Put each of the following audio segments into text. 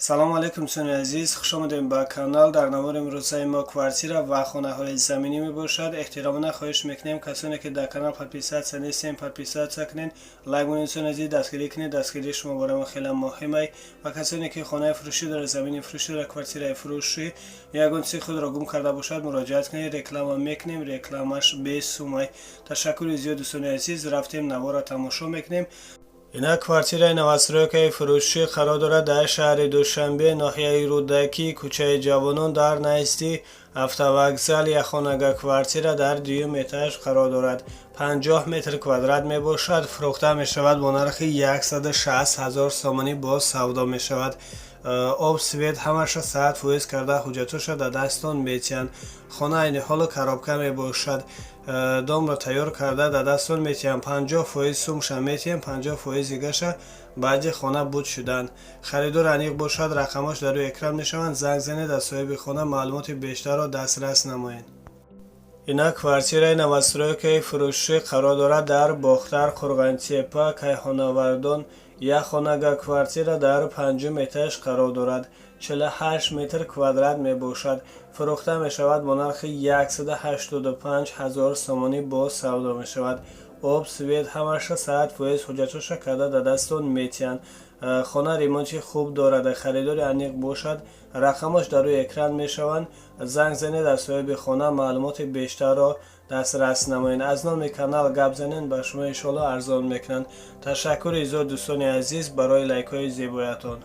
Салому алейкум, дӯстони азиз, хушомадем ба канал. Дар навори имрӯзаи мо квартира ва хонаҳои заминӣ мебошад. Эҳтиромона хоҳиш мекунем, касоне ки дар канал подписаться нестем, подписаться кунед, лайк монед. Дӯстони азиз, дастгирӣ кунед, дастгирии шумо барои мо хеле муҳимай. Ва касоне ки хонаи фурӯшӣ дорад, замини фурӯшӣ дорад, квартираи фурӯшӣ, ягон чизи худро гум карда бошад, муроҷиат кунед, реклама мекунем, рекламаш бесумай. Ташаккури зиёд, дӯстони азиз. Рафтем, наворро тамошо мекунем. Инак, квартираи новостройкаи фурӯшӣ қарор дорад дар шаҳри Душанбе, ноҳияи Рӯдакӣ, кӯчаи Ҷавонон, дар назди автовокзал. Якхонага квартира дар дуюм этаж қарор дорад, 50 метр квадрат мебошад. Фурӯхта мешавад бо нархи 160 ҳазор сомонӣ, боз савдо мешавад. Об, свет ҳамаша 100% карда, ҳуҷҷатоша дар дастон метиҳанд. Хона айни ҳоло коробка мебошад. Домро тайёр карда дар дастон метиҳанд. 50% сумша метиҳем, 50% дигаша баъди хона буд шудан. Харидор аниқ бошад, рақамош дар рӯи экран мешаванд, занг занед, аз соҳиби хона маълумоти бештарро дастрас намоед. Инак, квартираи новостройкаи фурӯшӣ қарор дорад дар Бохтар, Қурғантепа, Кайҳонавардон. Як хонага квартира дар панҷум этаж қарор дорад, 48 метр квадрат мебошад. Фурӯхта мешавад бо нархи 185 ҳазор сомонӣ, боз савдо мешавад. Об, свет ҳамаша 100%, ҳуҷҷатоша карда дар дастон метиҳанд. Хона ремонти хуб дорад. Харидори аниқ бошад, рақамош дар рӯи экран мешаванд, занг занед, аз соҳиби хона маълумоти бештарро дастрас намоед. Аз номи канал гап занед, ба шумо иншоалло арзон мекунанд. Ташаккури зиёд, дӯстони азиз, барои лайкҳои зебоятон.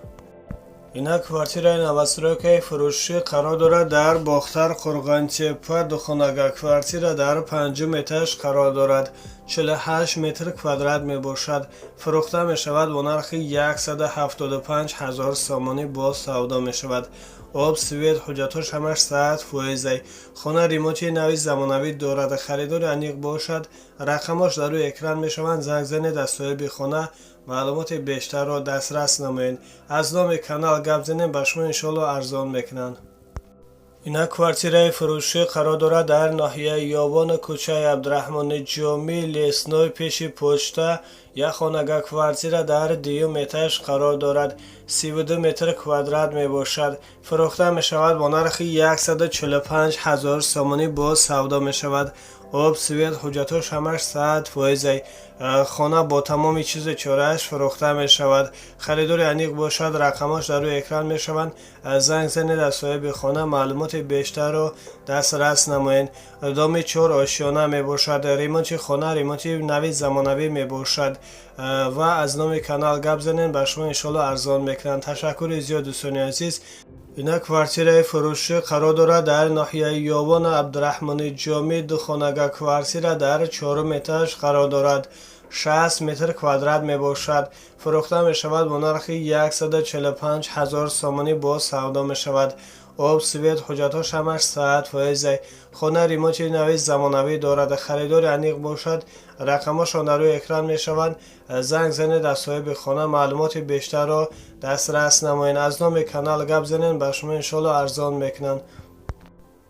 Инак, квартираи новостройкаи фурӯшӣ қарор дорад дар Бохтар, Қурғонтепа. Духонага квартира дар панҷум этаж қарор дорад, 48 метр квадрат мебошад. Фурӯхта мешавад бо нархи 175 ҳазор сомонӣ, боз савдо мешавад. Об, свет, ҳуҷҷатҳош ҳамаш 100%. Хона ремонти нави замонавӣ дорад. Харидори аниқ бошад, рақамош дар рӯи экран мешаванд, занг занед, аз соҳиби хона маълумоти бештарро дастрас намоед. Аз номи канал гап занем, ба шумо иншоалло арзон мекунанд. Инак, квартираи фурӯшӣ қарор дорад дар ноҳияи Ёвон, кӯчаи Абдураҳмони Ҷомӣ, Лесной, пеши почта. Як хонага квартира дар дуюм этаж қарор дорад, 32 метр квадрат мебошад. Фурӯхта мешавад бо нархи 145 ҳазор сомонӣ, боз савдо мешавад. Об, свет, ҳуҷҷатҳош ҳамаш 100%. Хона бо тамоми чизу чорааш фурӯхта мешавад. Харидори аниқ бошад, рақамош дар рӯи экран мешаванд, занг занед, аз соҳиби хона маълумоти бештарро дастрас намоед. Доми чор ошёна мебошад. Ремонти хона ремонти нави замонавӣ мебошад. Ва аз номи канал гап занед, ба шумо иншоалло арзон мекунанд. Ташаккури зиёд, дӯстони азиз. Инак, квартираи фурӯшӣ қарор дорад дар ноҳияи Ёвон, Абдураҳмони Ҷомӣ. Духонага квартира дар чорум этаж қарор дорад, 60 метр квадрат мебошад. Фурӯхта мешавад бо нархи 145 ҳазор сомонӣ, боз савдо мешавад. Об, свет, ҳуҷҷатҳош ҳамаш 100%. Хона ремонти нави замонавӣ дорад. Харидори аниқ бошад, рақамошон дар рӯи экран мешаванд, занг занед, аз соҳиби хона маълумоти бештарро дастрас намоед. Аз номи канал гап занед, ба шумо иншоалло арзон мекунанд.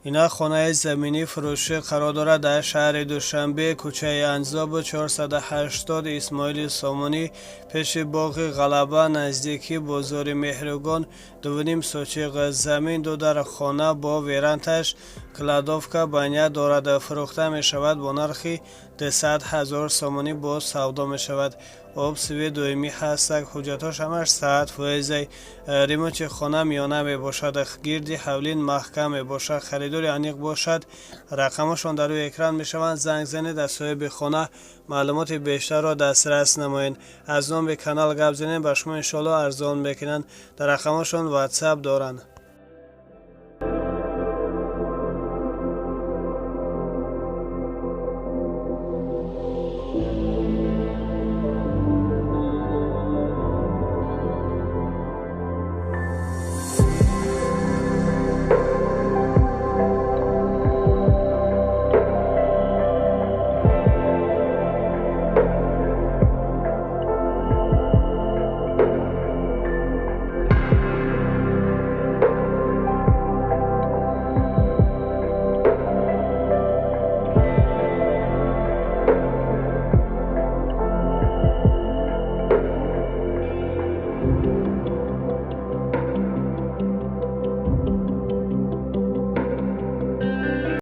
Инак, хонаи заминӣ фурӯшӣ қарор дорад дар шаҳри Душанбе, кӯчаи Анзобу 480, Исмоили Сомонӣ, пеши боғи Ғалаба, наздикӣ бозори Меҳригон. 2,5 сотиқ замин, ду дар хона бо верандаш, кладовка, баня дорад. Фурӯхта мешавад бо нархи 200 ҳазор сомонӣ, боз савдо мешавад. Об, свет доимӣ ҳастак, ҳуҷҷатҳош ҳамаш 100%. Ремонти хона миёна мебошад, гирди ҳавлин маҳкам мебошад. Харидори аниқ бошад, рақамошон дар рӯи экран мешаванд, занг занед, аз соҳиби хона маълумоти бештарро дастрас намоед. Аз номи канал гап занед, ба шумо иншоалло арзон мекунанд. Дар рақамошон ватсап доранд.